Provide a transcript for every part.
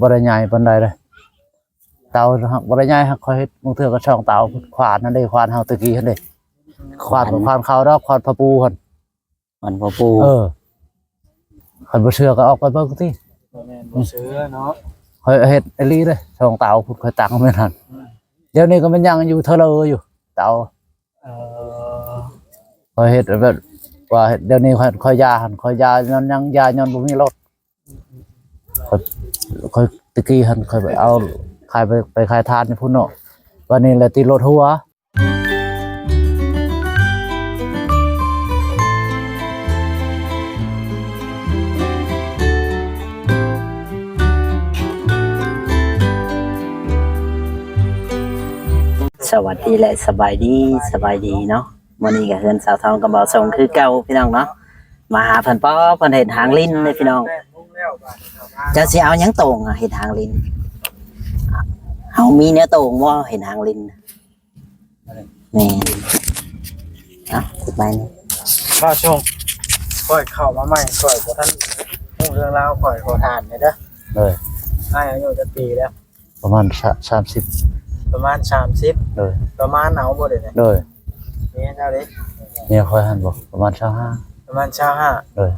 ບໍ່ໄດ້ໃຫຍ່ປານໃດເດ້. ເຕົາຫາກບໍ່ໄດ້ໃຫຍ່ ຫາກຂ້ອຍເຮັດ ບາງເທື່ອກໍຊ່ອງເຕົາ ຂວານຫັ້ນເດ້ ຂວານເຮົາແຕ່ກີ້ຫັ້ນເດ້ ຂວານ ຂວານ ບໍ່ຂວານເຂົ້າດອກ ຂວານຜ້າປູຫັ້ນ. ມັນບໍ່ປູ ເອີ ຄັນບໍ່ເຊື່ອກໍອອກໄປເບິ່ງຕິ. ບໍ່ແມ່ນບໍ່ເຊື່ອເນາະ ຂ້ອຍເຮັດອີ່ຫຼີເດ້ ຊ່ອງເຕົາພຸ້ນ ຂ້ອຍຕັ້ງແມ່ນຫັ້ນ. ອືມ ດຽວນີ້ກໍແມ່ນຍັງຢູ່ເທີລະຢູ່ເຕົາ. ເອີ ຂ້ອຍເຮັດແບບວ່າ ດຽວນີ້ຂ້ອຍ ຂ້ອຍຢ່າຫັ້ນ ຂ້ອຍຢ່າຍ້ອນຫຍັງ ຢ່າຍ້ອນບໍ່ມີລົດ. ອືມ ຂ້ອຍ ຂ້ອຍ ແຕ່ກີ້ຫັ້ນຂ້ອຍໄປເອົາ ຂາຍໄປ ໄປຂາຍຖ່ານຢູ່ພຸ້ນເນາະ ບາດນີ້ແຫຼະຕິດລົດຫົວ. ສະຫວັດດີ ແລະ ສະບາຍດີ ສະບາຍດີເນາະ. ມື້ນີ້ກໍເຮືອນສາວທອງກັບບ່າວສົງຄືເກົ່າພີ່ນ້ອງເນາະ ມາຫາເພິ່ນ ປໍ ເພິ່ນເຮັດຫາງລິນເດ້ພີ່ນ້ອງ. ເຈົ້າຊິເອົາຫຍັງໂຕ່ງ ເຮັດຫາງລິນ? ເຮົາມີແນວໂຕ່ງບໍ່ ເຮັດຫາງລິນ? ແມ່ນ ເອົາ ຕິດໄມ້ນີ້ ບ່າວສົງ ຂ້ອຍເຂົ້າມາໃໝ່ ຂ້ອຍບໍ່ທັນຮູ້ເລື່ອງລາວ ຂ້ອຍຂໍຖາມແດ່ເດີ. ໂດຍ ອ້າຍອາຍຸຈັກປີແລ້ວ? ປະມານສາມສິບ ປະມານສາມສິບ. ໂດຍ ປະມານເອົາບໍ່ເດ? ໂດຍ ເມຍເຈົ້າເດ? ເມຍຂ້ອຍຫັ້ນບໍ່ ປະມານຊາວຫ້າ ປະມານຊາວຫ້າ. ໂດຍ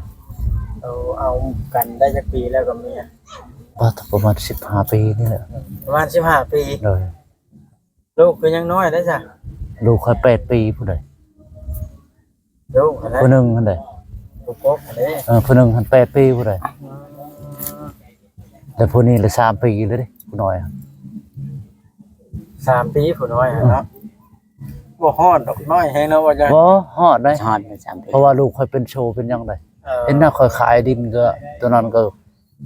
ເອົາ ເອົາກັນໄດ້ຈັກປີແລ້ວກັບເມຍ? ປະ ປະມານສິບຫ້າປີນີ້ແຫຼະ ປະມານສິບຫ້າປີ. ໂດຍ ລູກກໍຍັງນ້ອຍເດ້ຊະ ລູກຂ້ອຍແປດປີພຸ້ນໃດ. ລູກຫັ້ນແຫຼະ ຜູ້ໜຶ່ງຫັ້ນໃດ ຜູ້ກົກຫັ້ນເດ້. ເອີ ຜູ້ໜຶ່ງຫັ້ນແປດປີພຸ້ນໃດ ອືມ ແຕ່ຜູ້ນີ້ລະສາມປີແລ້ວເດ້ ຜູ້ນ້ອຍ ສາມປີຜູ້ນ້ອຍຫັ້ນເນາະ. ອືມ ບໍ່ຮອດດອກ ນ້ອຍແຮງເນາະ ວ່າຈັ່ງ ບໍ່ຮອດໃດ ຮອດສາມປີ ເພາະວ່າລູກຂ້ອຍເປັນໂຊເປັນຫຍັງໃດ. ເອີ ເຫັນນະ ຂ້ອຍຂາຍດິນກໍ ຕອນນັ້ນກໍ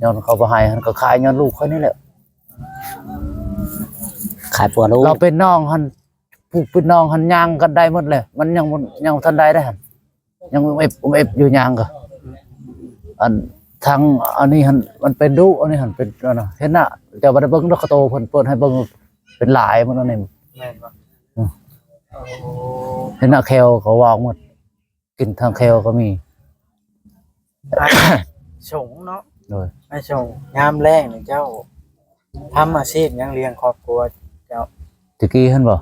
ຍ້ອນເຂົາບໍ່ໃຫ້ຫັ້ນ ກໍຂາຍຍ້ອນລູກຂ້ອຍນີ້ແຫຼະ. ຂາຍປົວລູກ ລາວເປັນນ້ອງຫັ້ນ ຜູ້ເປັນນ້ອງຫັ້ນຍ່າງກັນໄດ້ໝົດແຫຼະ ມັນຍັງ ຍັງບໍ່ທັນໄດ້ເດ້ຫັ້ນ ຍັງອຸມເອບອຸມເອບຢູ່ຍ່າງກໍ ອັນທາງອັນນີ້ຫັ້ນມັນເປັນດຸ ອັນນີ້ຫັ້ນເປັນອັນນະ ເຫັນນະ ເຈົ້າບໍ່ໄດ້ເບິ່ງດອກ ກະໂຕເພິ່ນເປີດໃຫ້ເບິ່ງ ເປັນລາຍໝົດອັນນີ້. ແມ່ນບໍ່? ອືມ ໂອ້ ເຫັນນະ ແຂ້ວກໍວອກໝົດ ກິນທາງແຂ້ວກໍມີ. ອ້າຍສົງເນາະ. ໂດຍ ອ້າຍສົງ ຍາມແລ້ງນີ້ເຈົ້າທຳອາຊີບຫຍັງລ້ຽງຄອບຄົວເຈົ້າ? ແຕ່ກີ້ຫັ້ນບໍ່?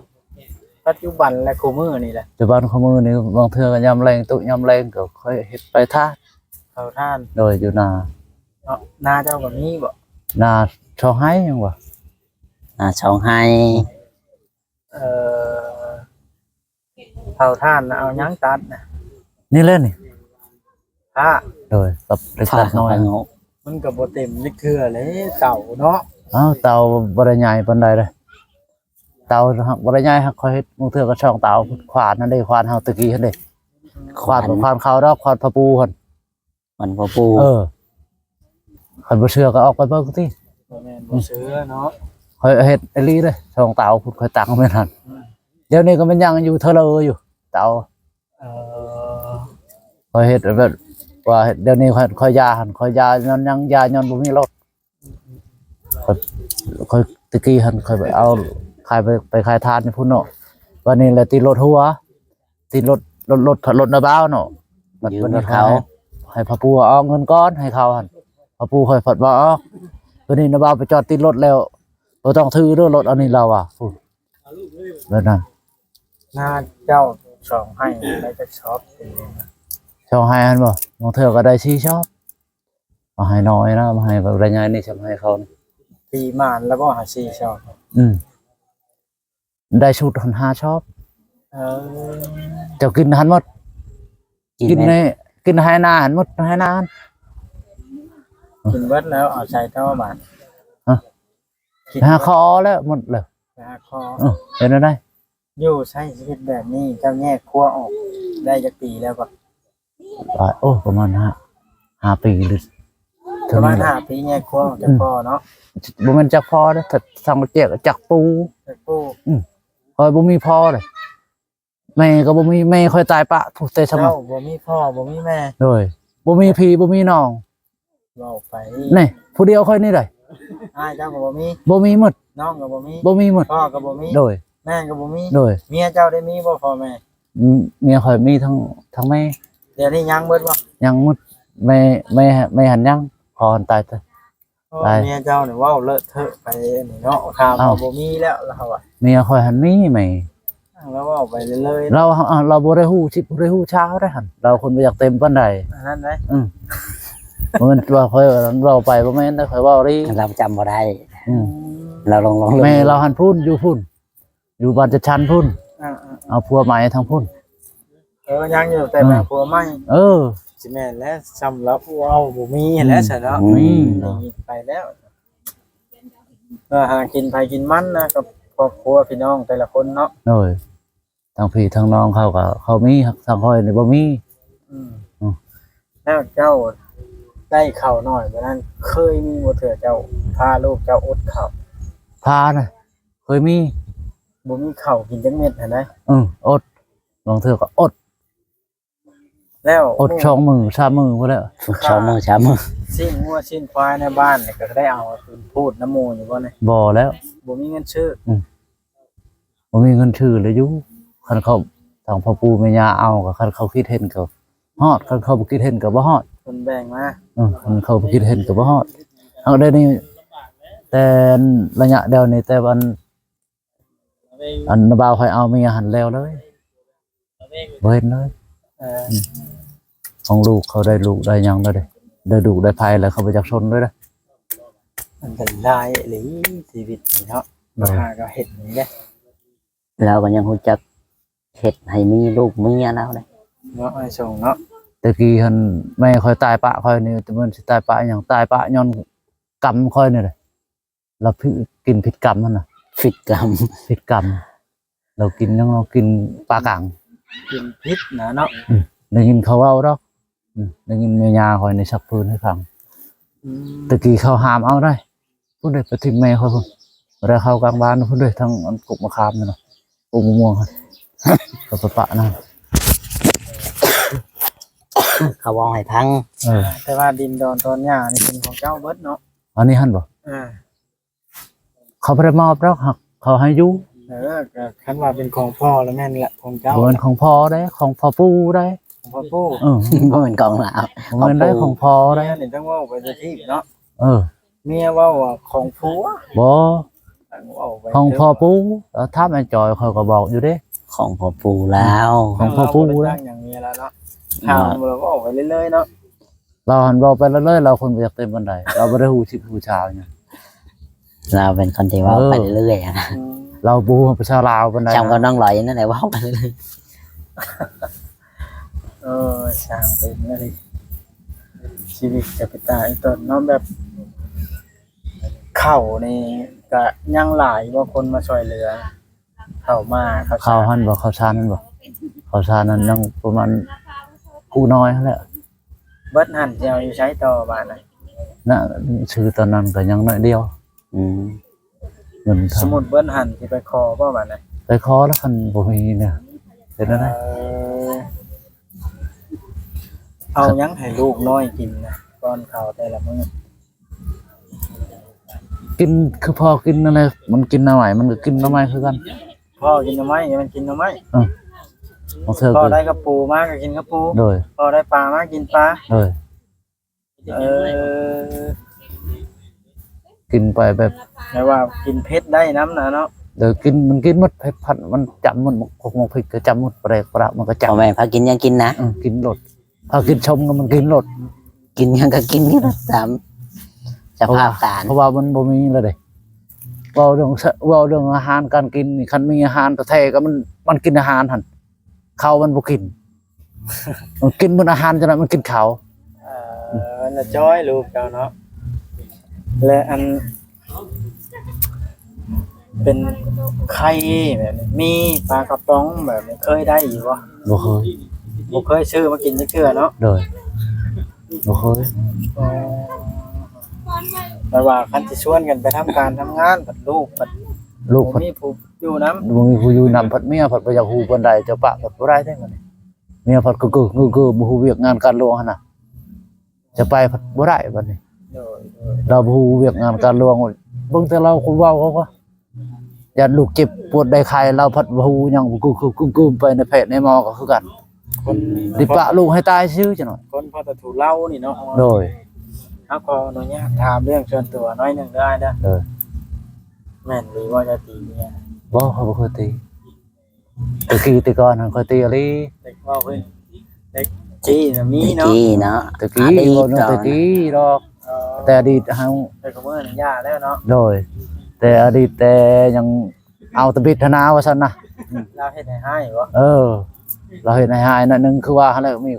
ປັດຈຸບັນ ແລະ ຄູ່ມື້ນີ້ແຫຼະ? ປັດຈຸບັນ ຄູ່ມື້ນີ້ ບາງເທື່ອກໍຍາມແລ້ງ ຕຸຍາມແລ້ງກໍຄ່ອຍເຮັດໄປທານ ເຜົາຖ່ານ. ໂດຍ ຢູ່ນາເນາະ. ນາເຈົ້າກໍມີບໍ່? ນາສອງໄຮ່ຫຍັງບໍ່? ນາສອງໄຮ່. ເອີ ເຜົາຖ່ານນະ ເອົາຫຍັງຕັດນະ? ນີ້ແຫຼະນີ້ ພ້າ. ໂດຍ ກັບເຫຼັກຕັດນ້ອຍ. ມັນກໍບໍ່ເຕັມຈັກເທື່ອເລີຍເຕົາເນາະ. ອ້າວ ເຕົາບໍ່ໄດ້ໃຫຍ່ປານໃດເດ້. ເຕົາຫາກບໍ່ໄດ້ໃຫຍ່ ຫາກຂ້ອຍເຮັດ ບາງເທື່ອກໍຊ່ອງເຕົາ ຂວານຫັ້ນເດ້ ຂວານເຮົາແຕ່ກີ້ຫັ້ນເດ້ ຂວານ ຂວານ ຂວານເຂົ້າດອກ ຂວານຜ້າປູຫັ້ນ. ມັນບໍ່ປູ. ເອີ ຄັນບໍ່ເຊື່ອກໍອອກໄປເບິ່ງຕິ. ບໍ່ແມ່ນບໍ່ເຊື່ອເນາະ. ຂ້ອຍເຮັດອີ່ຫຼີເດ້ ຊ່ອງເຕົາພຸ້ນ ຂ້ອຍຕັ້ງແມ່ນຫັ້ນ. ອືມ ດຽວນີ້ກໍແມ່ນຍັງຢູ່ເທີເລີຢູ່ເຕົາ. ເອີ ຂ້ອຍເຮັດແບບວ່າ ດຽວນີ້ຂ້ອຍ ຂ້ອຍຢ່າຫັ້ນ ຂ້ອຍຢ່າຍ້ອນຫຍັງ ຢ່າຍ້ອນບໍ່ມີລົດ. ຂ້ອຍ ຂ້ອຍ ແຕ່ກີ້ຫັ້ນຂ້ອຍໄປເອົາ ຂາຍໄປ ໄປຂາຍຖ່ານຢູ່ພຸ້ນເນາະ. ບາດນີ້ແຫຼະຕິດລົດຫົວ ຕິດລົດ ລົດ ລົດ ລົດນ້າບ່າວເນາະ. ບັດ ບັດນີ້ຂ້ອຍໃຫ້ ໃຫ້ພໍ່ປູເອົາເງິນກ່ອນໃຫ້ເຂົາຫັ້ນ ພໍ່ປູຂ້ອຍພັດບໍ່ອອກ. ບາດນີ້ນ້າບ່າວໄປຈອດຕິດລົດແລ້ວ ບໍ່ຕ້ອງຖືເດີລົດອັນນີ້ລາວວ່າ ພຸ້ນ ແບບນັ້ນ. ນາເຈົ້າສອງໄຮ່ໄດ້ຈັກຊອບປີໜຶ່ງ? ສອງໄຮ່ຫັ້ນບໍ່? ບາງເທື່ອກໍໄດ້ສີ່ຊອບ. ມາໃຫ້ນ້ອຍນະ ມາໃຫ້ໄລຍະນີ້ ຊຳໃຫ້ເຂົານີ້. ປີໝານແລ້ວບໍ່ຫາສີ່ຊອບ? ອືມ ໄດ້ຊຸດຫັ້ນຫ້າຊອບ. ເອີ ເຈົ້າກິນຫັ້ນໝົດ ກິນ ກິນໃນ ກິນໃຫ້ນາຫັ້ນໝົດ ໃຫ້ນາຫັ້ນ ກິນເບິດແລ້ວເອົາໃສ່ທໍ່ບາດ. ຮະ? ກິນ ໄປຫາຂໍແລ້ວໝົດແລ້ວ ໄປຫາຂໍ. ເອີ ເຮັດແນວໃດ? ຢູ່ໃຊ້ຊີວິດແບບນີ້ ເຈົ້າແຍກຄົວອອກໄດ້ຈັກປີແລ້ວກໍ? ຫຼາຍ ໂອ້ ປະມານຫ້າ ຫ້າປີ ຫຼື ປະມານຫ້າປີແຍກຄົວອອກຈາກພໍ່ເນາະ. ອືມ ບໍ່ແມ່ນຈາກພໍ່ເດ້ ທ- ທາງແຍກຈາກປູ່ ຈາກປູ່. ອືມ ຂ້ອຍບໍ່ມີພໍ່ເດ້ ແມ່ກໍບໍ່ມີ ແມ່ຂ້ອຍຕາຍປະຜູ້ແຕ່ສະໝັກ. ເຈົ້າບໍ່ມີພໍ່ບໍ່ມີແມ່? ໂດຍ ບໍ່ມີພີ່ບໍ່ມີນ້ອງ. ເວົ້າໄປ ນີ້ຜູ້ດຽວຂ້ອຍນີ້ໃດ. ອ້າຍເຈົ້າກໍບໍ່ມີ? ບໍ່ມີໝົດ. ນ້ອງກໍບໍ່ມີ? ບໍ່ມີໝົດ. ພໍ່ກໍບໍ່ມີ? ໂດຍ ແມ່ກໍບໍ່ມີ? ໂດຍ ເມຍເຈົ້າໄດ້ມີບໍ່ພໍ່ແມ່? ອືມ ເມຍຂ້ອຍມີທັງ ທັງແມ່. ດຽວນີ້ຍັງເບິດບໍ່? ຍັງໝົດ. ແມ່ ແມ່ ແມ່ຫັ້ນຍັງ ພໍ່ຫັ້ນຕາຍແຕ່. ເພາະວ່າເມຍເຈົ້ານີ້ເວົ້າເລີດເທີະໄປນີ້ເນາະ ຖາມວ່າບໍ່ມີແລ້ວລາວວ່າ ເມຍຂ້ອຍຫັ້ນມີໃໝ່ ລາວເວົ້າໄປເລີຍໆ ລາວ ເຮົາ ເຮົາ ລາວບໍ່ໄດ້ຮູ້ຊິບ ບໍ່ໄດ້ຮູ້ຊາວໄດ໋ຫັ້ນ ລາວຄົນບໍ່ຢາກເຕັມປານໃດ ອັນນັ້ນໄດ໋ ອື ບໍ່ແມ່ນວ່າຂ້ອຍເວົ້າໄປ ບໍ່ແມ່ນໄດ໋ ຂ້ອຍເວົ້າອີ່ຫຼີ ລາວຈຳບໍ່ໄດ້ ອື ອືມ ລາວລອງ ລອງ ແມ່ລາວຫັ້ນພຸ້ນ ຢູ່ພຸ້ນ ຢູ່ບ້ານຈັດຊັນພຸ້ນ ອ່າໆ ເອົາຜົວໃໝ່ທາງພຸ້ນ ເອີ ຍັງຢູ່ແຕ່ ເອີ ແມ່ຜົວໃໝ່ ເອີ ຊິແມ່ນແຫຼະ ສ່ຳລາວຜູ້ເວົ້າບໍ່ມີຫັ້ນແຫຼະ ອືມ ຊັ້ນເນາະ ອືມ ໄດ້ຍິນໄປແລ້ວ ເພື່ອຫາກິນໃຜກິນມັນນະ ກັບຄອບຄົວພີ່ນ້ອງແຕ່ລະຄົນເນາະ ໂດຍ ທັງພີ່ທັງນ້ອງເຂົາກໍເຂົາມີ ທາງຂ້ອຍນີ້ບໍ່ມີ ອືມ ອືມ ແລ້ວເຈົ້າໄດ້ເຂົ້າໜ້ອຍປານນັ້ນ ເຄີຍມີບໍ່ເທື່ອເຈົ້າພາລູກເຈົ້າອົດເຂົ້າ? ພານະ ເຄີຍມີ ບໍ່ມີເຂົ້າກິນຈັກເມັດຫັ້ນນະ ອື ອົດ ບາງເທື່ອກໍອົດ ແລ້ວອົດສອງມື້ສາມມື້ພຸ້ນແຫຼະ ສອງມື້ສາມມື້ ຊີ້ນງົວຊີ້ນຄວາຍໃນບ້ານນີ້ ກໍໄດ້ເອົາໄປພູດນຳໝູ່ຢູ່ບໍ່ນີ້? ບໍ່ແລ້ວ ບໍ່ມີເງິນຊື້ ອື ບໍ່ມີເງິນຊື້ແລ້ວຢູ່ ຄັນເຂົາ ທາງພໍ່ປູ່ແມ່ຍ່າເອົາ ກໍຄັນເຂົາຄິດເຫັນກໍຮອດ ຄັນເຂົາບໍ່ຄິດເຫັນກໍບໍ່ຮອດ ເພິ່ນແບ່ງມາ ເອີ ຄັນເຂົາບໍ່ຄິດເຫັນກໍບໍ່ຮອດ ເຮົາໄດ້ນີ້ ແຕ່ໄລຍະດຽວນີ້ ແຕ່ອັນ ອັນນ້າບ່າວຂ້ອຍເອົາເມຍຫັ້ນແລ້ວເລີຍ ບໍ່ເຫັນເລີຍ ເອີ ຂອງລູກເຂົາໄດ້ລູກໄດ້ຫຍັງແລ້ວເດ້ ໄດ້ລູກໄດ້ໃຜແລ້ວ ເຂົາບໍ່ຈັກຊົນເລີຍເດ້ ອັນຕະລາຍອີ່ຫຼີຊີວິດນີ້ເນາະ ໂດຍ ຫາກໍເຮັດນີ້ເດ້ ລາວກໍຍັງຮູ້ຈັກເຮັດໃຫ້ມີລູກເມຍລາວເດ້ເນາະ ອ້າຍສົງເນາະ ແຕ່ກີ້ຫັ້ນແມ່ຂ້ອຍຕາຍປະຂ້ອຍນີ້ ແຕ່ມັນຊິຕາຍປະຫຍັງ ຕາຍປະຍ້ອນກຳຂ້ອຍນີ້ແຫຼະ ລາວຜິດ ກິນຜິດກຳຫັ້ນນະ ຜິດກຳ ຜິດກຳ ລາວກິນຫຍັງ ລາວກິນປາກັງ ກິນຜິດນະເນາະ ອືມ ໄດ້ຍິນເຂົາເວົ້າດອກ ອືມ ໄດ້ຍິນແມ່ຍ່າຂ້ອຍນີ້ຊັກພື້ນໃຫ້ຟັງ ອືມ ແຕ່ກີ້ເຂົາຫ້າມເອົາໄດ໋ ພຸ້ນເດ້ ໄປຖິ້ມແມ່ຂ້ອຍພຸ້ນ ບໍ່ໄດ້ເຂົ້າກາງບ້ານພຸ້ນເດ້ ທາງອັນກົກມະຂາມນັ້ນນະ ກົກມະມ່ວງຫັ້ນ ເຂົາໄປປະນັ້ນ ເຂົາເວົ້າໃຫ້ຟັງ ເອີ ແຕ່ວ່າດິນດອນຕອນຫຍ້ານີ້ເປັນຂອງເຈົ້າເບິດເນາະ ອັນນີ້ຫັ້ນບໍ່? ເອີ ເຂົາບໍ່ໄດ້ມອບດອກ ເຂົາໃຫ້ຢູ່ ເອີ ກໍຄັນວ່າເປັນຂອງພໍ່ລະແມ່ນລະຂອງເຈົ້າ ບໍ່ແມ່ນຂອງພໍ່ເດ້ ຂອງພໍ່ປູ່ເດ້ ຂອງພໍ່ປູ່ ເອີ ບໍ່ແມ່ນຂອງລາວ ບໍ່ແມ່ນໄດ້ຂອງພໍ່ເດ້ ເມຍນີ້ຕ້ອງເວົ້າໄປແຕ່ທີ່ເນາະ ເອີ ເມຍເວົ້າວ່າຂອງຜົວ ບໍ່ ເວົ້າໄປຂອງພໍ່ປູ່ ເອີ ຖາມໄອ້ຈອຍ ຂ້ອຍກໍບອກຢູ່ເດ້ ຂອງພໍ່ປູ່ລາວ ຂອງພໍ່ປູ່ ເອີ ລາວບໍ່ໄດ້ສ້າງຫຍັງເມຍລາວເນາະ ຖາມແລ້ວເວົ້າໄປເລື້ອຍໆເນາະ ລາວຫັ້ນເວົ້າໄປເລື້ອຍໆ ລາວຄົນບໍ່ຢາກເຕັມປານໃດ ລາວບໍ່ໄດ້ຮູ້ຊິບຮູ້ຊາວຫຍັງ ລາວເປັນຄົນທີ່ເວົ້າໄປເລື້ອຍໆ ອືມ ລາວບໍ່ຮູ້ພາສາລາວປານໃດ ຈຳກັບນ້ອງຫຼອຍນັ້ນແຫຼະ ເວົ້າໄປເລື້ອຍໆ ເອີ ຊ່າງເປັນແນວນີ້ ຊີວິດກໍເປັນຕາອີ່ຕົນເນາະ ແບບ ເຂົ້ານີ້ກະຍັງຫຼາຍບໍ່ ຄົນມາຊ່ວຍເຫຼືອ ເຂົ້າມາ ເຂົ້າ ເຂົ້າຫັ້ນບໍ່ ເຂົ້າສານຫັ້ນບໍ່ ເຂົ້າສານນັ້ນຍັງປະມານຜູ້ນ້ອຍຫັ້ນແຫຼະ ເບິດຫັ້ນຊິເອົາຢູ່ໃສຕໍ່ບາດນະ ນະ ຊື້ຕອນນັ້ນກໍຍັງໜ້ອຍດຽວ ອືມ ເງິນທອງ ສົມມຸດເບິດຫັ້ນຊິໄປຂໍບໍ່ບາດນະ ໄປຂໍແລ້ວ ຄັນບໍ່ມີນະ ເຮັດແນວໃດ ເອີ ເອົາຫຍັງໃຫ້ລູກນ້ອຍກິນນະ ກ່ອນເຂົ້າແຕ່ລະມື້? ກິນຄືພໍ່ກິນນັ້ນແຫຼະ ມັນກິນໜໍ່ໄມ້ ມັນກໍກິນໜໍ່ໄມ້ຄືກັນ ພໍ່ກິນໜໍ່ໄມ້ ມັນກິນໜໍ່ໄມ້ ເອີ ບາງເທື່ອ ພໍ່ໄດ້ກັບປູມາກໍກິນກັບປູ ໂດຍ ພໍ່ໄດ້ປາມາກິນປາ ໂດຍ ເອີ ກິນໄປແບບ ແຕ່ວ່າກິນເຜັດໄດ້ນຳນະເນາະ ໂດຍ ກິນ ມັນກິນໝົດ ເຜັດຜັດມັນຈຳໝົດ ໝາກຄົກໝາກພິກກໍຈຳໝົດ ປາແດກປາລະມັນກໍຈຳ ພໍ່ແມ່ພາກິນຫຍັງກິນນະ ເອີ ກິນໂລດ ຖ້າກິນຊົມກໍມັນກິນໂລດ ກິນຫຍັງກໍກິນນີ້ລະ ຕາມສະພາບການ ເພາະວ່າ ເພາະວ່າມັນບໍ່ມີແລ້ວເດ້ ເວົ້າເລື່ອງ ເວົ້າເລື່ອງອາຫານການກິນນີ້ ຄັນມີອາຫານແທ້ໆກໍມັນ ມັນກິນອາຫານຫັ້ນ ເຂົ້າມັນບໍ່ກິນ ມັນກິນໝົດອາຫານຈັ່ງໃດ ມັນກິນເຂົ້າ ເອີ ລະຈ້ອຍລູກເຈົ້າເນາະ ແລະ ອັນ ເປັນໄຂ່ແບບນີ້ ມີປາກະປ໋ອງແບບນີ້ ເຄີຍໄດ້ຢູ່ບໍ່? ບໍ່ເຄີຍ ບໍ່ເຄີຍຊື້ມາກິນຈັກເທື່ອເນາະ ໂດຍ ບໍ່ເຄີຍ ອໍ ແຕ່ວ່າຄັນຊິຊວນກັນໄປທຳການທຳງານ ພັດລູກ ພັດລູກ ພັດບໍ່ມີຜູ້ຢູ່ນຳ ບໍ່ມີຜູ້ຢູ່ນຳ ພັດເມຍ ພັດບໍ່ຢາກຮູ້ປານໃດ ເຈົ້າປະ ພັດບໍ່ໄດ້ເດ້ບັດນີ້ ເມຍ ພັດກຶກໆ ບໍ່ຮູ້ວຽກງານການຫຼວງຫັ້ນນະ ຈະໄປພັດບໍ່ໄດ້ບັດນີ້ ໂດຍ ໂດຍ ລາວບໍ່ຮູ້ວຽກງານການຫຼວງ ເບິ່ງແຕ່ລາວຄົນເວົ້າ ເຂົາກໍຢ້ານລູກເຈັບປວດໄດ້ໄຂ້ ລາວພັດບໍ່ຮູ້ຫຍັງ ກຶກໆ ໄປໃນແພດໃນໝໍກໍຄືກັນ ຄົນ ໄດ້ປະລູກໃຫ້ຕາຍຊື່ຈັ່ງນັ້ນ ຄົນພັດຖະຖູເຫຼົ້ານີ້ເນາະ ໂດຍ ເຮົາຂໍອະນຸຍາດຖາມເລື່ອງສ່ວນຕົວໜ້ອຍໜຶ່ງເດີອ້າຍເດີ. ເອີ ແມ່ນຫຼືບໍ່ຈະຕີເມຍ? ບໍ່ ຂ້ອຍບໍ່ເຄີຍຕີ. ແຕ່ກີ້ແຕ່ກ່ອນຫັ້ນຂ້ອຍຕີອີ່ຫຼີ. ແຕ່ເວົ້າເພິ່ນ ແຕ່ກີ້ນະມີເນາະ ແຕ່ກີ້ເນາະ ແຕ່ກີ້ ອະດີດ ເວົ້າເລື່ອງແຕ່ກີ້ດອກ. ອໍ ແຕ່ອະດີດເຮົາ ແຕ່ກະມື້ນີ້ຢ່າແລ້ວເນາະ. ໂດຍ ແຕ່ອະດີດແຕ່ຍັງ ເອົາແຕ່ບິດຫັ້ນນາວ່າຊັ້ນນະ. ລາວເຮັດໃຫ້ຮ້າຍບໍ່? ເອີ ລາວເຮັດໃຫ້ຮ້າຍໜ້ອຍໜຶ່ງ ຄືວ່າຫັ້ນແຫຼະ ມີ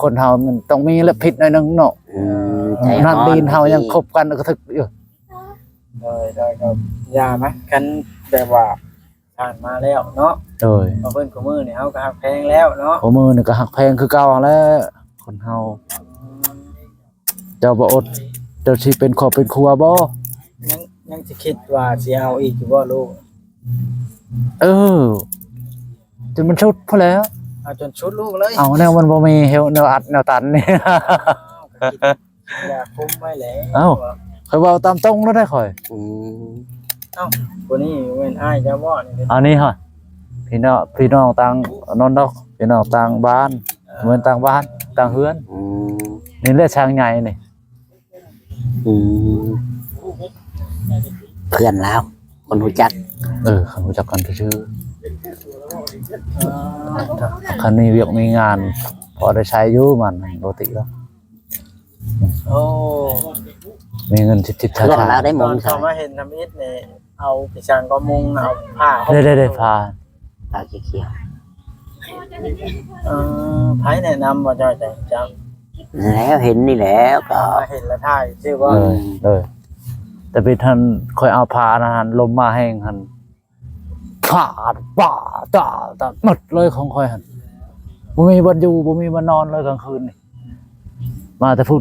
ຄົນເຮົາມັນຕ້ອງມີແຫຼະຜິດໜ້ອຍໜຶ່ງເນາະ. ອືມ ໃຈຮ້ອນ ນ້ຳດິນເຮົາຍັງຄົບກັນກະທຶກຢູ່. ໂດຍ ໂດຍ ກໍຢ່າມາ ຄັນແບບວ່າຜ່ານມາແລ້ວເນາະ. ໂດຍ ເພາະເພິ່ນຄູ່ມື້ນີ້ເຮົາກໍຮັກແພງແລ້ວເນາະ. ຄູ່ມື້ນີ້ກໍຮັກແພງຄືເກົ່າຫັ້ນແຫຼະ ຄົນເຮົາ. ອືມ ເຈົ້າບໍ່ອົດ ເຈົ້າຊິເປັນຄອບເປັນຄົວບໍ່? ຍັງ ຍັງຊິຄິດວ່າຊິເອົາອີກຢູ່ບໍ່ລູກ? ເອີ ຈົນມັນສຸດພຸ້ນແຫຼ້ວ. ເອົາຈົນສຸດລູກເລີຍ. ເອົາແນວມັນບໍ່ມີແນວອັດແນວຕັນນີ້. ຢ່າຄຸມໄວ້ແຫຼະ. ເອົ້າ ຂ້ອຍເວົ້າຕາມຕົງແລ້ວໄດ໋ຂ້ອຍ. ອືມ ເອົ້າ ຜູ້ນີ້ແມ່ນອ້າຍເຈົ້າບໍ່ນີ້? ອັນນີ້ຮະ ພີ່ນ້ອງ ພີ່ນ້ອງຕ່າງ ອັນນັ້ນດອກ ພີ່ນ້ອງຕ່າງບ້ານ. ເອີ ເໝືອນຕ່າງບ້ານຕ່າງເຮືອນ. ອືມ ນີ້ແຫຼະຊ່າງໃຫຍ່ນີ້. ອືມ ເພື່ອນລາວ ຄົນຮູ້ຈັກ. ເອີ ຄົນຮູ້ຈັກກັນຊື່ໆ. ຄັນມີວຽກມີງານພໍໄດ້ໃຊ້ຢູ່ ມັນບໍ່ຕິດອກ. ໂອ້ ມີເງິນສິບໆ ເພື່ອນລາວໄດ້ມຸງ. ຕອນເຂົ້າມາເຮັດທຳອິດນີ້ ເອົາປີສັງກໍມຸງ ເອົາຜ້າ ໄດ້ໆໆ ຜ້າ ຜ້າຂຽວ. ເອີ ໃຜແນະນຳບໍ່ຈ້ອຍ ຈັ່ງຮູ້ຈັກ? ແລ້ວເຫັນນີ້ແຫຼະ ກໍເຫັນແລ້ວຖ່າຍຊື່ບໍ່? ເອີ ເອີ ແຕ່ເປັນຫັ້ນ ຂ້ອຍເອົາຜ້ານັ້ນຫັ້ນ ລົມມາແຮງຫັ້ນ ຟາດ ປາ ຕາ ຕາ ໝົດເລີຍຂອງຂ້ອຍຫັ້ນ. ບໍ່ມີບ່ອນຢູ່ ບໍ່ມີບ່ອນນອນເລີຍກາງຄືນນີ້. ມາແຕ່ພຸ້ນ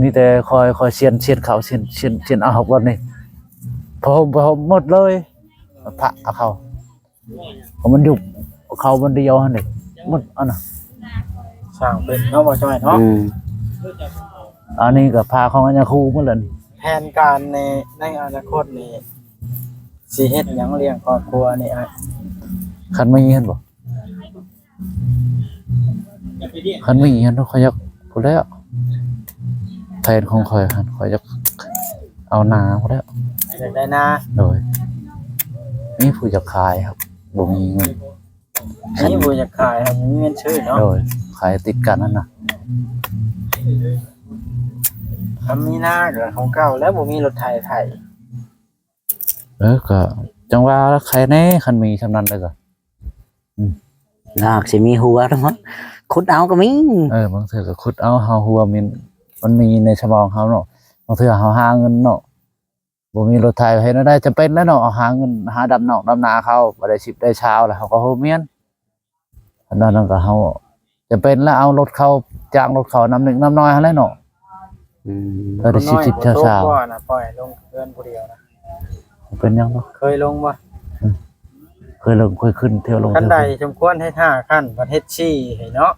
ມີແຕ່ຄອຍ ຄອຍຊຽນ ຊຽນເຂົ້າ ຊຽນ ຊຽນ ຊຽນເອົາຮອກບ່ອນນີ້ ຜ້າຫົ່ມ ຜ້າຫົ່ມໝົດເລີຍ. ພະເອົາເຂົ້າ ເພາະມັນຢູ່ເຂົ້າບ່ອນດຽວຫັ້ນເດ້ ໝົດອັນນະ. ສ້າງເປັນເນາະ ບໍ່ຈ້ອຍເນາະ. ອືມ ອັນນີ້ກໍຜ້າຂອງອາຍາຄູໝົດແລ້ວນີ້. ແຜນການໃນ ໃນອະນາຄົດນີ້ ຊິເຮັດຫຍັງລ້ຽງຄອບຄົວນີ້ອ້າຍ? ຄັນມີຫັ້ນບໍ່? ຄັນມີຫັ້ນ ຂ້ອຍຢາກ ພຸ້ນແຫຼ້ວ ແຜນຂອງຂ້ອຍຫັ້ນ ຂ້ອຍຢາກເອົານາພຸ້ນແຫຼ້ວ. ຢາກໄດ້ນາ? ໂດຍ ມີຜູ້ຢາກຂາຍ ບໍ່ມີເງິນ. ມີຜູ້ຢາກຂາຍ ບໍ່ມີເງິນຊື້ເນາະ. ໂດຍ ຂາຍຕິດກັນຫັ້ນນະ. ຄັນມີນາກໍຂອງເກົ່າແລ້ວ ບໍ່ມີລົດໄຖໄຖ. ເອີ ກໍຈັ່ງວ່າລະ ໃຄແນ່ ຄັນມີຊ່ຳນັ້ນແລ້ວກໍ ອືມ ລາວຊິມີຫົວ ຂຸດເອົາກໍມີ. ເອີ ບາງເທື່ອກໍຂຸດເອົາ ເຮົາຫົວມັນ ມັນມີໃນສະໝອງເຮົາເນາະ. ບາງເທື່ອເຮົາຫາເງິນເນາະ ບໍ່ມີລົດໄຖ ເຮັດແນວໃດ ຈຳເປັນແລ້ວເນາະ. ເຮົາຫາເງິນ ຫາດຳນອກດຳນາເຂົາ ບໍ່ໄດ້ສິບໄດ້ຊາວແລ້ວ ເຮົາກໍໂຮມຮຽນ. ອັນນັ້ນກໍເຮົາຈຳເປັນແລ້ວ ເອົາລົດເຂົາ ຈ້າງລົດເຂົານຳນິດນຳໜ້ອຍຫັ້ນແຫຼະເນາະ. ອືມ ກໍໄດ້ສິບ ສິບຊາວຊາວ. ບໍ່ນະ ປ່ອຍລົງເຮືອນຜູ້ດຽວນະ ເປັນຫຍັງບໍ່? ເຄີຍລົງບໍ່? ອືມ ເຄີຍລົງ ເຄີຍຂຶ້ນ ທ່ຽວລົງ. ຄັນໃດສົມຄວນເຮັດຫ້າຂັ້ນ ບັດເຮັດສີ່ໃຫ້ເນາະ.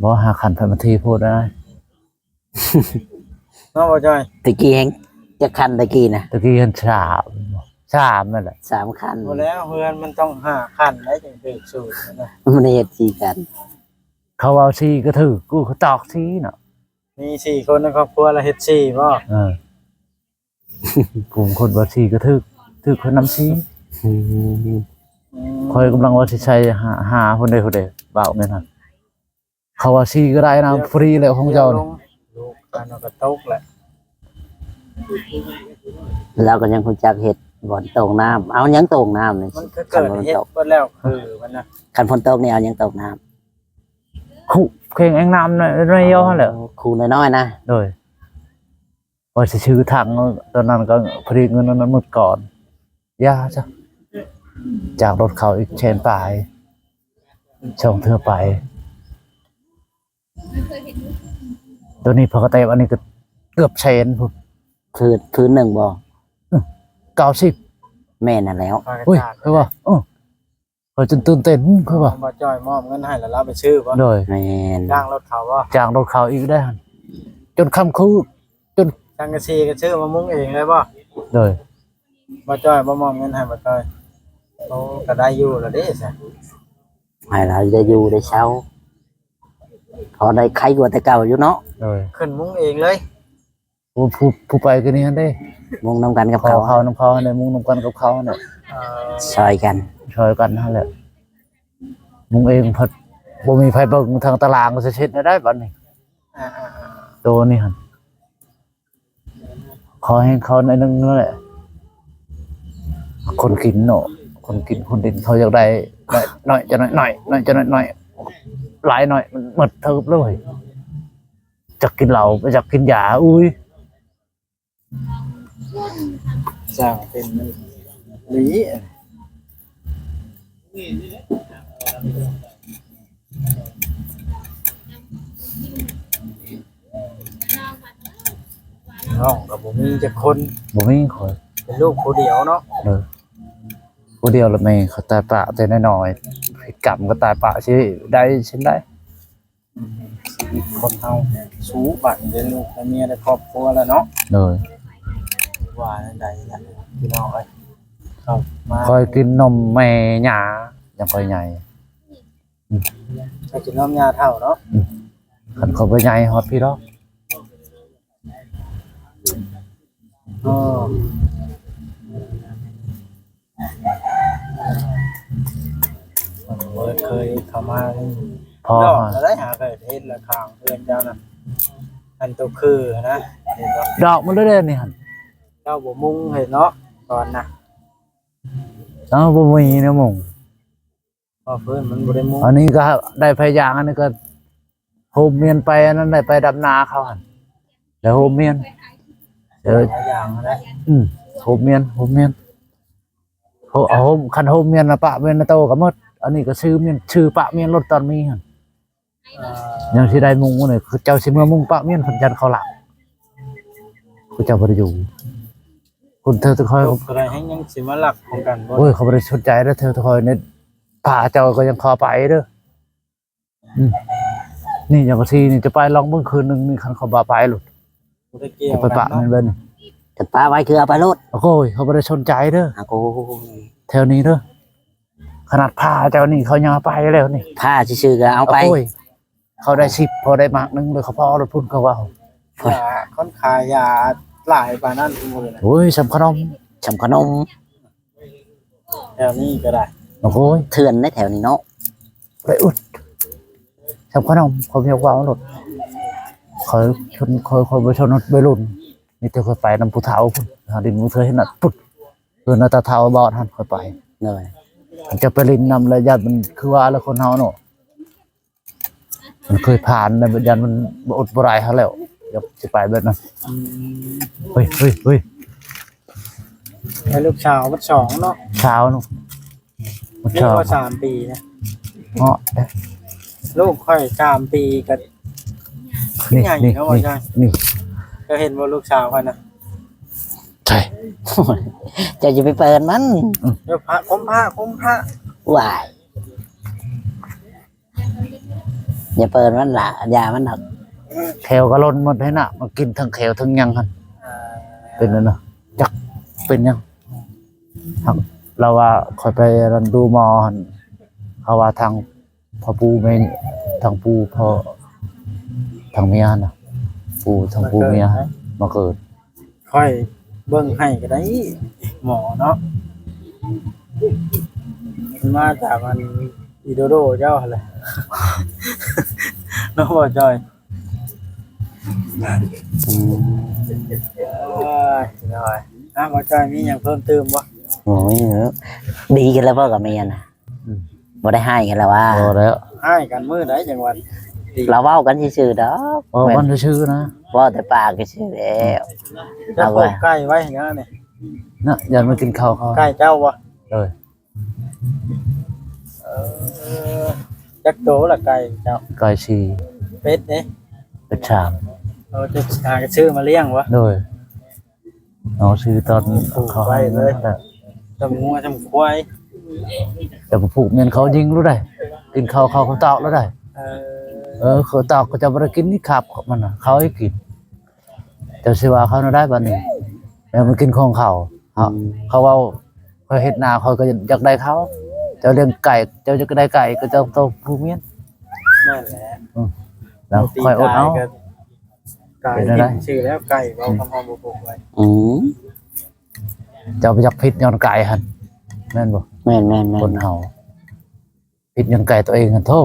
ບໍ່ ຫ້າຂັ້ນ ພັດມັນຖີ່ໂພດນະ. ເນາະ ບໍ່ຈ້ອຍ? ຕະກີ້ແຮ່ງຈັກຂັ້ນ ຕະກີ້ນະ? ຕະກີ້ຫັ້ນສາມ ສາມນັ້ນແຫຼະ ສາມຂັ້ນ. ບໍ່ແລ້ວ ເຮືອນມັນຕ້ອງຫ້າຂັ້ນໄດ໋ ຈຶ່ງຖືກສູດນະ. ມັນເຮັດສີ່ຂັ້ນ ເຂົາເວົ້າສີ່ກໍຖືກ ກູກໍຕອກສີ່ເນາະ. ມີສີ່ຄົນໃນຄອບຄົວ ແລ້ວເຮັດສີ່ບໍ່? ເອີ ຜູ້ຄົນວ່າສີ່ກໍຖືກ ຖືກຄົນນຳສີ່. ອືມ ຂ້ອຍກຳລັງວ່າຊິໃສ່ຫ້າ ຫ້າພຸ້ນເດ້ ພຸ້ນເດ້ ເວົ້າແມ່ນຫັ້ນ. ເຂົາວ່າສີ່ກໍໄດ້ນະ ຟຣີແລ້ວຂອງເຈົ້ານີ້. ລູກອັນນັ້ນກໍຕົກແຫຼະ. ລາວກໍຍັງຮູ້ຈັກເຮັດບ່ອນໂຕ່ງນ້ຳ. ເອົາຫຍັງໂຕ່ງນ້ຳນີ້? ມັນຄືເກີດເຮັດເບິດແລ້ວ ຄືມັນນະ. ຄັນຝົນຕົກນີ້ເອົາຫຍັງໂຕ່ງນ້ຳ? ຄຸ ເຄັ່ງແອ່ງນ້ຳໜ້ອຍໆ ດຽວຫັ້ນແຫຼະ. ອໍ ຄູນ້ອຍໆນະ. ໂດຍ. ວ່າຊິຊື້ຖັງ ຕອນນັ້ນກໍພໍດີເງິນອັນນັ້ນໝົດກ່ອນ. ຢ່າຊະ ຈ້າງລົດເຂົາອີກແສນປາຍ ສອງເທື່ອໄປ. ໂຕນີ້ພໍກະແຕບ ອັນນີ້ກໍເກືອບແສນພຸ້ນ. ຄືນ ຄືນໜຶ່ງບໍ່? ເກົ້າສິບ. ແມ່ນຫັ້ນແລ້ວ. ອຸ້ຍ ຄືວ່າ ເອີ ຂ້ອຍຈົນຕື່ນເຕັ້ນ ຄືວ່າ ບໍ່ຈ່ອຍມອບເງິນໃຫ້ແລ້ວລາວໄປຊື້ບໍ່? ໂດຍ. ແມ່ນ. ຈ້າງລົດເຂົາບໍ່? ຈ້າງລົດເຂົາອີກໄດ້ຫັ້ນ ຈົນຄ່ຳຄືນ ຈົນສັງກະສີກໍຊື້ມາມຸງເອງເລີຍບໍ່? ໂດຍ. ບໍ່ຈ່ອຍບໍ່ມອບເງິນໃຫ້ບໍ່ຈ່ອຍ? ໂອ້ ກໍໄດ້ຢູ່ລະເດ້ຊະ ໃຫ້ລາວໄດ້ຢູ່ໄດ້ເຊົາ ພໍໄດ້ໄຄກວ່າແຕ່ເກົ່າຢູ່ເນາະ. ໂດຍ. ຂຶ້ນມຸງເອງເລີຍ? ຜູ້ ຜູ້ ຜູ້ໄປກໍນີ້ຫັ້ນເດ້ ມຸງນຳກັນກັບເຂົາ ເຂົ້ານຳເຂົາຫັ້ນແຫຼະ ມຸງນຳກັນກັບເຂົາຫັ້ນແຫຼະ ເອີ ຊ່ອຍກັນ ຊ່ອຍກັນຫັ້ນແຫຼະ ມຸງເອງພັດບໍ່ມີໃຜເບິ່ງທາງຕາລາງ ກໍຊິເຮັດແນວໃດບັດນີ້ ອ່າໆໆ ໂຕນີ້ຫັ້ນ ຂໍແຮງເຂົາໜ້ອຍໜຶ່ງນັ້ນແຫຼະ ຄົນກິນເນາະ ຄົນກິນຄົນດິນ ເຂົາຢາກໄດ້ໜ້ອຍ ໜ້ອຍຈະໜ້ອຍ ໜ້ອຍ ໜ້ອຍຈະໜ້ອຍ ໜ້ອຍ ຫຼາຍໜ້ອຍ ມັນໝົດເຕີບເລີຍ ຈັກກິນເຫຼົ້າ ຈັກກິນຢາ ອຸ້ຍ ສ້າງເປັນອີ່ຫຼີ ນ້ອງກໍບໍ່ມີຈັກຄົນ ບໍ່ມີຂ້ອຍ ເປັນລູກຜູ້ດຽວເນາະ ເອີ ຜູ້ດຽວ ແລ້ວແມ່ເຂົາຕາຍປະແຕ່ນ້ອຍໆ ຜິດກຳກໍຕາຍປະ ຊິໄດ້ຈັ່ງໃດ ອືມ ຊີວິດຄົນເຮົາສູ້ບັດ ໄດ້ລູກໄດ້ເມຍໄດ້ຄອບຄົວແລ້ວເນາະ ໂດຍ ວ່າແນວໃດລະພີ່ນ້ອງເອີຍ ເຂົ້າມາ ຂ້ອຍກິນນົມແມ່ຍ່າ ຈັ່ງຂ້ອຍໃຫຍ່ ອືມ ໄປກິນນຳຍ່າເຖົ້າເນາະ ອືມ ຄັນຂ້ອຍບໍ່ໃຫຍ່ຮອດພີ້ດອກ ເອີ ເອີ ເຄີຍເຂົ້າມາ ພໍດອກ ແລ້ວໄດ້ຫາເຄີຍເຫັນລະຂ້າງເຮືອນເຈົ້ານະ ອັນໂຕຄືນະ ເຫັນບໍ່ ດອກມັນເລີຍເດ້ນີ້ຫັ້ນ ເຈົ້າບໍ່ມຸງເຫັນເນາະ ຕອນນະ ເອົ້າ ບໍ່ມີແນວມຸງ ພໍພື້ນມັນບໍ່ໄດ້ມຸງ ອັນນີ້ກໍໄດ້ໄຟຢາງ ອັນນີ້ກໍໂຮມມຽນໄປ ອັນນັ້ນໄດ້ໄປດຳນາເຂົາຫັ້ນ ແລ້ວໂຮມມຽນ ເອີ ໄຟຢາງຫັ້ນແຫຼະ ອືມ ໂຮມມຽນ ໂຮມມຽນ ໂຮ ໂຮມ ຄັນໂຮມມຽນນະປະມຽນນະໂຕກໍໝົດ ອັນນີ້ກໍຊື້ມຽນ ຊື້ປະມຽນໂລດຕອນມີຫັ້ນ ອ່າ ຍັງຊິໄດ້ມຸງນີ້ ເຈົ້າຊິເມືອມຸງປະມຽນ ເພິ່ນຢ້ານເຂົາລັກ ເຂົາເຈົ້າບໍ່ໄດ້ຢູ່ ຄົນເທື່ອແຕ່ຂ້ອຍ ຄົນໃດແຮ່ງຍັງຊິມາລັກຂອງກັນບໍ່ ໂອ້ຍ ເຂົາບໍ່ໄດ້ສົນໃຈເດີ້ ເທື່ອແຕ່ຂ້ອຍນີ້ ພາເຈົ້າກໍຍັງຂໍໄປເດີ້ ອືມ ນີ້ຢ່າງກະທີນີ້ຈະໄປລອງເບິ່ງຄືນໜຶ່ງນີ້ ຄັນເຂົາບໍ່ໄປໂລດ ບໍ່ໄດ້ກ່ຽວ ໄປປະ ກັນເນາະ ແມ່ນເບິ່ງ ຈະປະໄວ້ຄືເອົາໄປໂລດ ໂອ້ຍ ເຂົາບໍ່ໄດ້ສົນໃຈເດີ້ ໂອ້ຍ ແຖວນີ້ເດີ້ ຂະໜາດພາເຈົ້ານີ້ເຂົາຍັງເອົາໄປແລ້ວນີ້ ພາຊື່ໆກໍເອົາໄປ ໂອ້ຍ ເຂົາໄດ້ສິບ ພໍໄດ້ໝາກໜຶ່ງເລີຍ ເຂົາພໍເອົາໂລດພຸ້ນ ເຂົາເວົ້າ ຢາ ຄົນຂາຍຢາຫຼາຍປານນັ້ນ ໂອ້ຍ ສ່ຳຂະໜົມ ສ່ຳຂະໜົມ ແຖວນີ້ກໍໄດ້ ໂອ້ຍ ເຖື່ອນເດ້ແຖວນີ້ເນາະ ໄປອຸດ ສ່ຳຂະໜົມ ເຂົາຢາກເວົ້າໂລດ ຂ້ອຍ ຂ້ອຍ ຂ້ອຍບໍ່ຊົນໄວລຸ້ນ ມີແຕ່ຂ້ອຍໄປນຳຜູ້ເຖົ້າພຸ້ນ ຫາດິນມື້ເທື່ອເຫັນນະ ປຸດ ເອີ ນະຕາເຖົ້າບອດຫັ້ນ ຂ້ອຍໄປ ໂດຍ ເຈົ້າໄປຫຼິ້ນນຳແລ້ວ ຢ້ານມັນ ຄືວ່າແລ້ວ ຄົນເຮົາເນາະ ມັນເຄີຍຜ່ານແລ້ວ ຢ້ານມັນບໍ່ອົດບໍ່ໄດ້ຫັ້ນແລ້ວ ຢາກຊິໄປແບບນັ້ນ ອືມ ເຮີ້ຍ ເຮີ້ຍ ເຮີ້ຍ ໃຫ້ລູກສາວມັນສອງເນາະ ສາວເນາະ ມັນສອງ ສາມປີນະ ເນາະ ລູກຂ້ອຍສາມປີກໍ ນີ້ ໃຫຍ່ ນີ້ ເນາະ ນີ້ ວ່າຈັ່ງ ນີ້ ເຈົ້າເຫັນບໍ່ລູກສາວຂ້ອຍນະ ໃຊ່ ເຈົ້າຢ່າໄປເປີດມັນ ອືມ ເຈົ້າພະ ຄົມພະ ຄົມພະ ວ້າຍ ຢ່າເປີດມັນລະ ຢ່າມັນດອກ ແຂ້ວກໍຫຼົ່ນໝົດໃຫ້ນະ ມັນກິນທັງແຂ້ວທັງຫຍັງຫັ້ນ ອ່າ ເປັນແນວນັ້ນ ຈັກເປັນຫຍັງ ຫາກລາວວ່າຂ້ອຍໄປອັນນັ້ນດູໝໍຫັ້ນ ເຂົາວ່າທາງພໍ່ປູ່ແມ່ ທາງປູ່ພໍ່ ທາງເມຍຫັ້ນນະ ປູ່ ທາງປູ່ເມຍ ມາເກີດ ມາເກີດ ຂ້ອຍເບິ່ງໃຫ້ກໍໄດ້ ໝໍເນາະ ມັນມາຈາກອັນອີໂດໂດເຈົ້າຫັ້ນແຫຼະ ເນາະ ບໍ່ຈອຍ ອືມ ເອີຍ ເນາະ ອ່າ ບໍ່ຈອຍ ມີຫຍັງເພີ່ມຕື່ມບໍ່? ໂອ້ຍ ດີກັນແລ້ວບໍ່ກັບເມຍນະ? ອືມ ບໍ່ໄດ້ຮ້າຍກັນແລ້ວຫວາ? ບໍ່ແລ້ວ ຮ້າຍກັນມື້ໃດຈັ່ງວ່າ ລາວເວົ້າກັນຊື່ໆດອກ ເວົ້າກັນຊື່ໆນະ ເວົ້າແຕ່ປາກຊື່ໆແລ້ວ ເຈົ້າ ລາວ ປູກໄກ່ໄວ້ຫຍັງນີ້ ນະ ຢ້ານມາກິນເຂົ້າເຂົາ ໄກ່ເຈົ້າບໍ່? ໂດຍ ເອີ ຈັກໂຕລະໄກ່ເຈົ້າ? ໄກ່ສີ່ ເປັດເດ້? ເປັດສາມ ເອີ ເຈົ້າຫາຊື້ມາລ້ຽງບໍ່? ໂດຍ ເອົາຊື້ຕອນເຂົາໃຫ້ເງິນຫັ້ນແຫຼະ ຈຳງົວຈຳຄວາຍ ແຕ່ຜູ້ເມຍເຂົາຍິງໂລດໃດ໋ ກິນເຂົ້າເຂົາກໍຕອກໂລດໃດ໋ ເອີ ເອີ ເຂົາຕອກ ເຂົາຈະບໍ່ໄດ້ກິນນີ້ ຄາບມັນນະ ເຂົາໃຫ້ກິນ ເຈົ້າຊິວ່າເຂົາແນວໃດບາດນີ້ ແລ້ວມັນກິນຂອງເຂົາ ເຂົາ ອືມ ເຂົາເວົ້າ ຂ້ອຍເຮັດນາ ຂ້ອຍກໍຢາກໄດ້ເຂົາ ເຈົ້າລ້ຽງໄກ່ ເຈົ້າຢາກໄດ້ໄກ່ ກໍເຈົ້າຕ້ອງຜູ້ເມຍ ແມ່ນແຫຼະ ອືມ ແລ້ວຂ້ອຍອົດເອົາ ປີກາຍກໍ ຕາຍ ເປັນແນວໃດ? ກິນຊື່ແລ້ວ ໄກ່ເວົ້າ ອືມ ຄຳເຮົາບໍ່ປົກໄວ້. ອືມ ເຈົ້າໄປຈັກຜິດຍ້ອນໄກ່ຫັ້ນ ແມ່ນບໍ່? ແມ່ນໆໆ ຄົນເຮົາ ຜິດຍ້ອນໄກ່ຕົວເອງຫັ້ນໂທ ຮ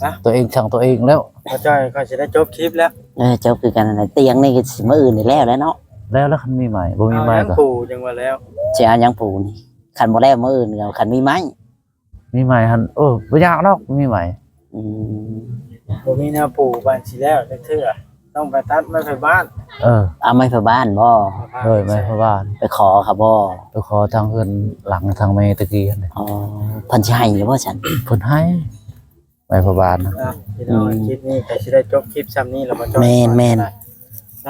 ະ? ຕົວເອງຊັງຕົວເອງແລ້ວ. ເຂົ້າໃຈ ຂ້ອຍຊິໄດ້ຈົບຄລິບແລ້ວ. ເອີ ຈົບຄືກັນຫັ້ນແຫຼະ ຕຽງນີ້ກໍຊິມື້ອື່ນນີ້ແລ້ວແຫຼະເນາະ. ແລ້ວລະ ຄັນມີໃໝ່ ບໍ່ມີໃໝ່ກໍ ເອົາຫຍັງປູ ຈັ່ງວ່າແລ້ວ ຊິເອົາຫຍັງປູນີ້? ຄັນບໍ່ແລ້ວມື້ອື່ນກໍ ຄັນມີໄມ້ ມີໄມ້ຫັ້ນ ເອີ ບໍ່ຍາກດອກ ມີໄມ້. ອືມ ບໍ່ມີແນວປູບາດຊິແລ້ວຈັກເທື່ອ ຕ້ອງໄປຕັດໄມ້ໄຜ່ບ້ານ. ເອີ ເອົາໄມ້ໄຜ່ບ້ານບໍ່? ໂດຍ ໄມ້ໄຜ່ບ້ານ ໄປຂໍເຂົາບໍ່? ໄປຂໍທາງເຮືອນຫຼັງທາງແມ່ຕະກີ້ຫັ້ນແຫຼະ. ອໍ ເພິ່ນຊິໃຫ້ຢູ່ບໍ່ຊັ້ນ? ເພິ່ນໃຫ້ ໄມ້ໄຜ່ບ້ານນະ. ອ່ະ ພີ່ນ້ອງ ອືມ ຄລິບນີ້ກໍຊິໄດ້ຈົບຄລິບຊ່ຳນີ້ແລ້ວບໍ່? ແມ່ນໆ ເນາ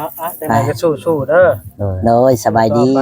ະ. ອ່ະ ຈັ່ງໃດກໍສູ້ໆເດີ. ໂດຍ ໂດຍ ສະບາຍດີ ຕໍ່ໄປ.